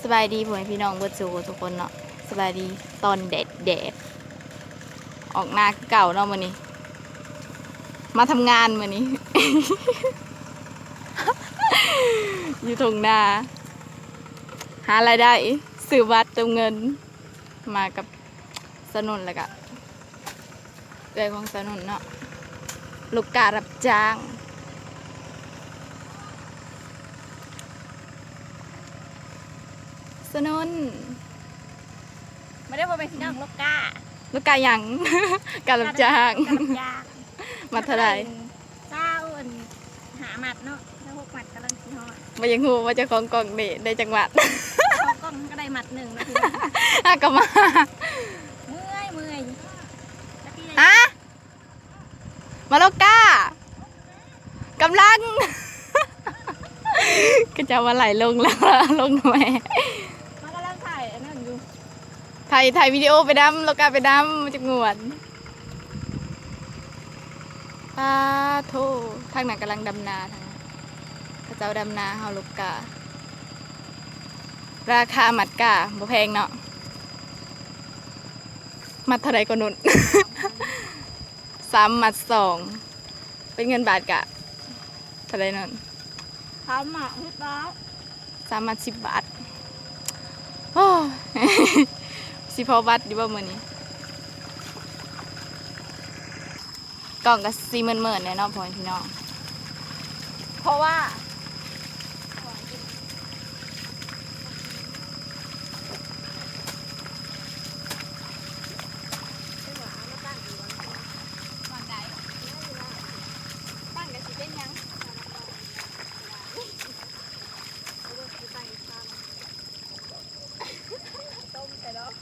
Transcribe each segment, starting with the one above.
ສະບາຍດີພໍ່ແມ່ພີ່ນ້ອງເບິດສູ່ທຸກຄົນເນາະ, ສະບາຍດີຕອນແດດໆ ອອກນາຄືເກົ່າເນາະມື້ນີ້ ມາທຳງານມື້ນີ້ ຢູ່ທົ່ງນາ ຫາລາຍໄດ້ ຊື້ບັດເຕີມເງິນ ມາກັບສາວນຸນ ແລ້ວກະ ເອື້ອຍຂອງສາວນຸນເນາະ ລູກກາຮັບຈ້າງ ສາວນຸນ ມາເດີພໍ່ແມ່ພີ່ນ້ອງ ລູກກາ ລູກກາຫຍັງ? ກາຮັບຈ້າງ ກາຮັບຈ້າງ ມັດເທົ່າໃດ? ຊາວ ອັນ ຫ້າມັດເນາະ ຊາວຫົກມັດກຳລັງຊິຮອດ. ບໍ່ຢາກຮູ້ວ່າເຈົ້າຂອງກ້ອງນີ້ໄດ້ຈັກມັດ? ເຈົ້າຂອງກ້ອງມັນກໍໄດ້ມັດໜຶ່ງເນາະ ຫາກໍມາ ເມື່ອຍ ເມື່ອຍ ຮະ? ມາໂລກາ ກຳລັງ ເຂົາເຈົ້າວ່າໄຫຼລົງແລ້ວ ລົງແມ່ ມາກຳລັງຖ່າຍອັນນັ້ນຢູ່ ຖ່າຍ ຖ່າຍວິດີໂອໄປນຳ ໂລກາໄປນຳ ມັນຈະມ່ວນ. ປາໂທ້ ທາງນັ້ນກຳລັງດຳນາ ທາງນັ້ນ ເຂົາເຈົ້າດຳນາ ເຮົາລູກກາ ລາຄາມັດກາບໍ່ແພງເນາະ ມັດເທົ່າໃດກໍນຸນ? ສາມມັດສອງ ເປັນເງິນບາດກະເທົ່າໃດນັ້ນ? ສາມມັດສິບບາດ ສາມມັດສິບບາດ ໂອ້ຍ ຊິພໍວັດຢູ່ບໍ່ມື້ນີ້? ກ້ອງກໍຊິມືດໆແດ່ເນາະພໍ່ແມ່ພີ່ນ້ອງ ເພາະວ່າ ວາງໃດ? ຕັ້ງກໍຊິເປັນຫຍັງ? ຕົ້ມໃສ່ດອກ.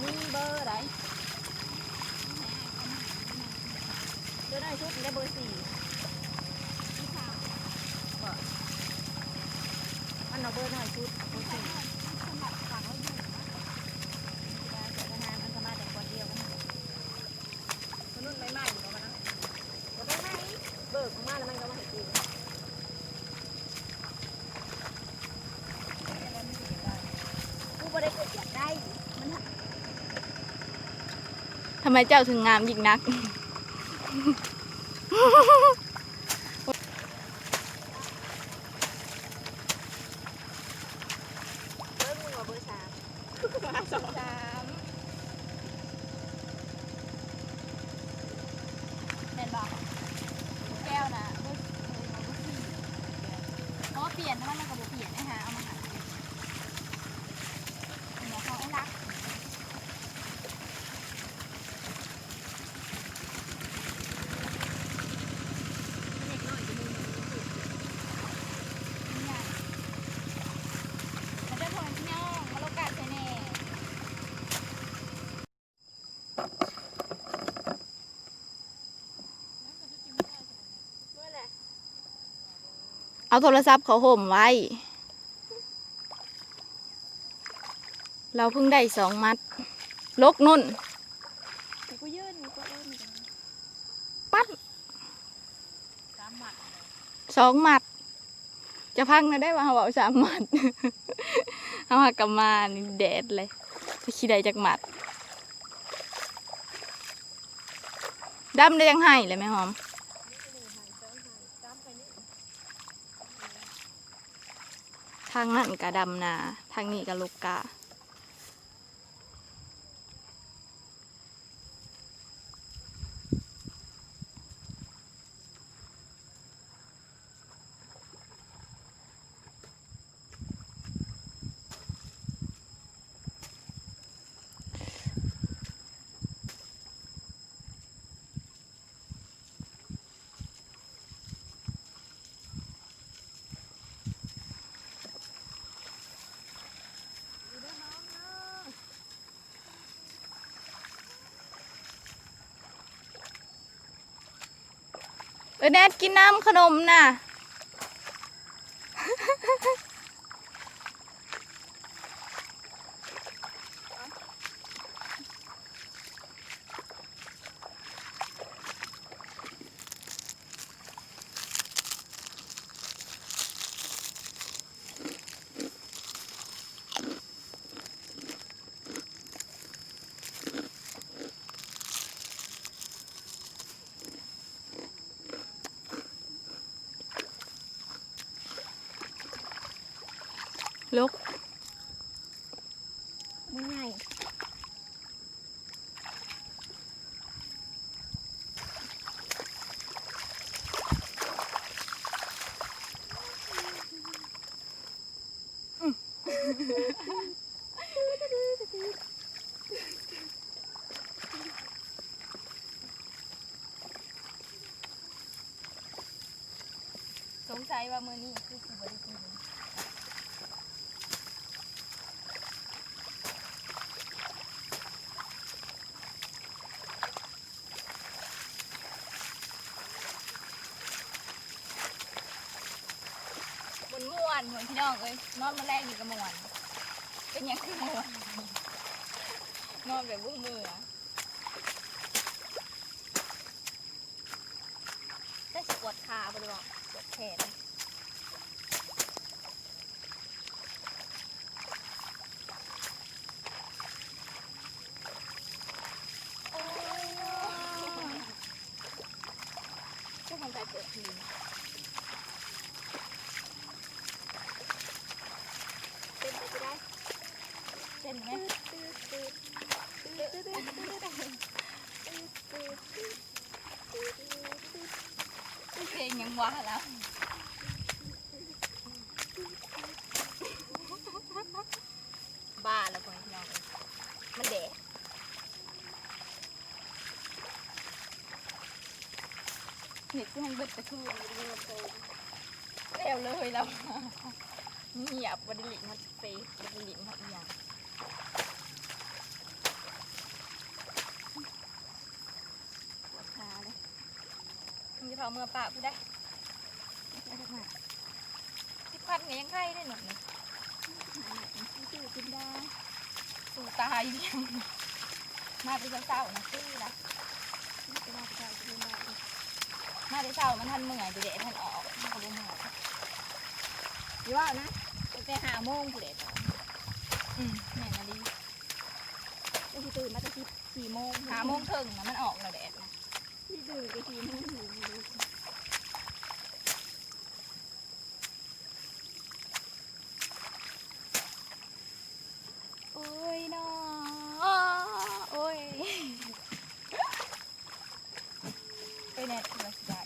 ມີເບີໃດ? ເບີນ້ອຍສຸດໄດ້ເບີສີ່ ບໍ່ ອັນເອົາເບີນ້ອຍສຸດ ເບີສີ່ ສະມາດແຕ່ຂວດດຽວກັນ ສະໜຸນໃໝ່ໆ ບໍ່ມານຳ ບໍ່ໄດ້ໃໝ່ ເບີອອກມາແລ້ວມັນກໍມາໃຫ້ກູ. ທຳໄມເຈົ້າເຖິງງາມຍິ່ງນັກ? ເບິ່ງວ່າເບີສາມ ສາມ ແມ່ນບໍ່? ແກ້ວນະ ເບີ ເບີສີ່ ເພາະວ່າປ່ຽນແລ້ວມັນກໍບໍ່ປ່ຽນ ໄອ້ຫາເອົາມາໃຫ້ ເປັນຫຍັງເຂົາໄອ້ລັກ ເດັກນ້ອຍຈະມີ ມາເດີພໍ່ແມ່ພີ່ນ້ອງ ມາໂລກາແຊນແນວ. ເອົາໂທລະສັບເຂົ້າຮົ່ມໄວ້ ລາວເພິ່ງໄດ້ສອງມັດ ຫຼົກນຸ່ນ ໃຫ້ກູຢືນ ໃຫ້ກູເອີ້ນ ປັດ ສາມມັດ ສອງມັດ. ຈະຟັງນະໄດ້ວ່າເຮົາເວົ້າສາມມັດ ເອົາຫາກະມານີ້ແດດເລີຍ ຊິໄດ້ຈັກໝັດ. ດຳໄດ້ຈັ່ງໄຫ້ແຫຼະແມ່ຫອມ. ທາງນັ້ນກະດຳນາ ທາງນີ້ກະລົກກາ. ເອີແນດ ກິນນ້ຳຂະໜົມນະ. ລົກ ບໍ່ໃຫຍ່. ສົງໄສວ່າມື້ນີ້ຄືຊິບໍ່ໄດ້ກິນ. ມ່ວນໆ ມ່ວນ ພີ່ນ້ອງເອີຍ ນອນມື້ແລງນີ້ກະມ່ວນ. ເປັນຫຍັງຄືມ່ວນ? ນອນແບບບໍ່ເມື່ອຍ. ແຕ່ຊິປວດຂາບໍ່ໄດ້ບອກ ປວດແຂນ. ໂອ້ຍ ເຈົ້າຂອງໄກ່ເປີດທີ ເຕັ້ນໄປຊິໄດ້ ເຕັ້ນໄໝ? ເພງຫຍັງວະລາວ? ບ້າແລ້ວ ພໍ່ແມ່ພີ່ນ້ອງເອີຍ ມັນແດດ. ເຮັດຄືໃຫ້ເບິດຕະຄືນ ແລ້ວເລີຍລາວ ງຽບ ບໍ່ໄດ້ຫຼິ້ນຮອດເຟສ ບໍ່ໄດ້ຫຼິ້ນຮອດອີ່ຫຍັງ. ປວດຂາເລີຍ. ມຶງຈະເຜົາເມືອປະຜູ້ໃດ? ສິບພັນກະຍັງໄຄເດ້ເນາະນີ້ ສູ້ກິນດາ ສູ້ຕາຍຢູ່. ມາແຕ່ເຊົ້າໆນະ ຄືລະ ມາແຕ່ເຊົ້າ ມາແຕ່ເຊົ້າ ມັນທັນເມື່ອຍ ແດດທັນອອກ ມັນກະບໍ່ເມື່ອຍ. ຢ່າເວົ້ານະ ຕັ້ງແຕ່ຫ້າໂມງພຸ້ນແຫຼະ. ອືມ ແມ່ນອີ່ຫຼີ ເຈົ້າຊິຕື່ນມາແຕ່ສິບສີ່ໂມງ ຫ້າໂມງເຄິ່ງນະ ມັນອອກແລ້ວແດດນະ. ທີ່ຕື່ນກໍສີ່ໂມງເຖິງ. ໂອ້ຍນໍ ໂອ້ຍ ເອີຍແນດ ຄືວ່າຊິໄດ້.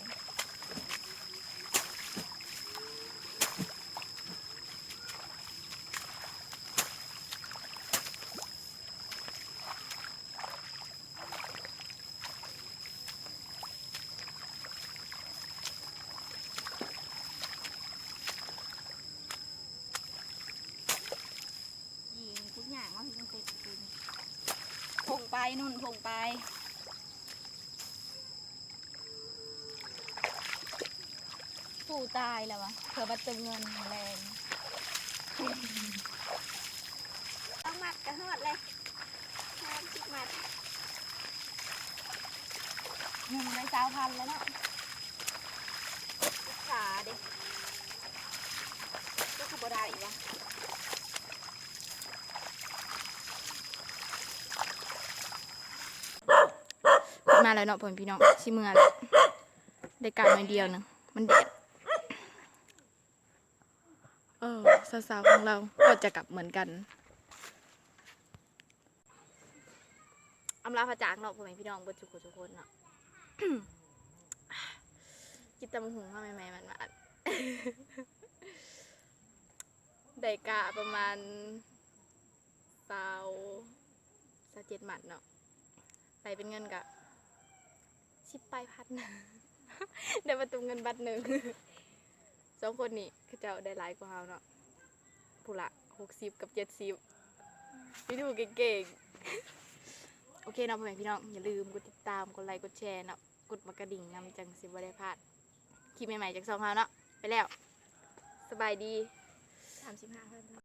ຍິງພຸ້ນຍ່າງມາເພິ່ນເຕັມເປັນ ທົ່ງໄປ ນຸ່ນ ທົ່ງໄປ. ສູ້ຕາຍແລ້ວວະ ເພື່ອບັດເຕີມເງິນແລງ. ເອົາມັດກະຮອດແລ້ວ ສາມສິບມັດ ເງິນໄດ້ຊາວພັນແລ້ວເນາະ. ອິດສາເດ້ ກໍຄືບໍ່ໄດ້ອີກວະ. ມາແລ້ວເນາະ ພໍ່ແມ່ພີ່ນ້ອງ ຊິເມືອແລ້ວ ໄດ້ກາໜ້ອຍດຽວໜຶ່ງ ມັນແດດ. ເອີ ສາວໆຂອງເຮົາກໍຈະກັບເໝືອນກັນ. ອຳລາພາຈາກເນາະ ພໍ່ແມ່ພີ່ນ້ອງເບິດທຸກຄົນທຸກຄົນເນາະ. ກິນຕຳບັກຫຸ່ງມາໃໝ່ໆ ຫວານໆ ໄດ້ກະປະມານຊາວ ຊາວເຈັດມັດເນາະ ໄປເປັນເງິນກະສິບປາຍພັນ ໄດ້ປະຕູເງິນບັດໜຶ່ງ. ສອງຄົນນີ້ເຂົາເຈົ້າໄດ້ຫຼາຍກວ່າເຮົາເນາະ ຜູ້ລະຫົກສິບກັບເຈັດສິບ ມີແຕ່ຜູ້ເກັ່ງໆ. ໂອເຄເນາະ ພໍ່ແມ່ພີ່ນ້ອງ ຢ່າລືມກົດຕິດຕາມ ກົດໄລ ກົດແຊເນາະ ກົດໝາກກະດິ່ງນຳ ຈັ່ງຊິບໍ່ໄດ້ພາດຄລິບໃໝ່ໆຈາກຊ່ອງເຮົາເນາະ. ໄປແລ້ວ ສະບາຍດີ ສາມສິບຫ້າພັນ.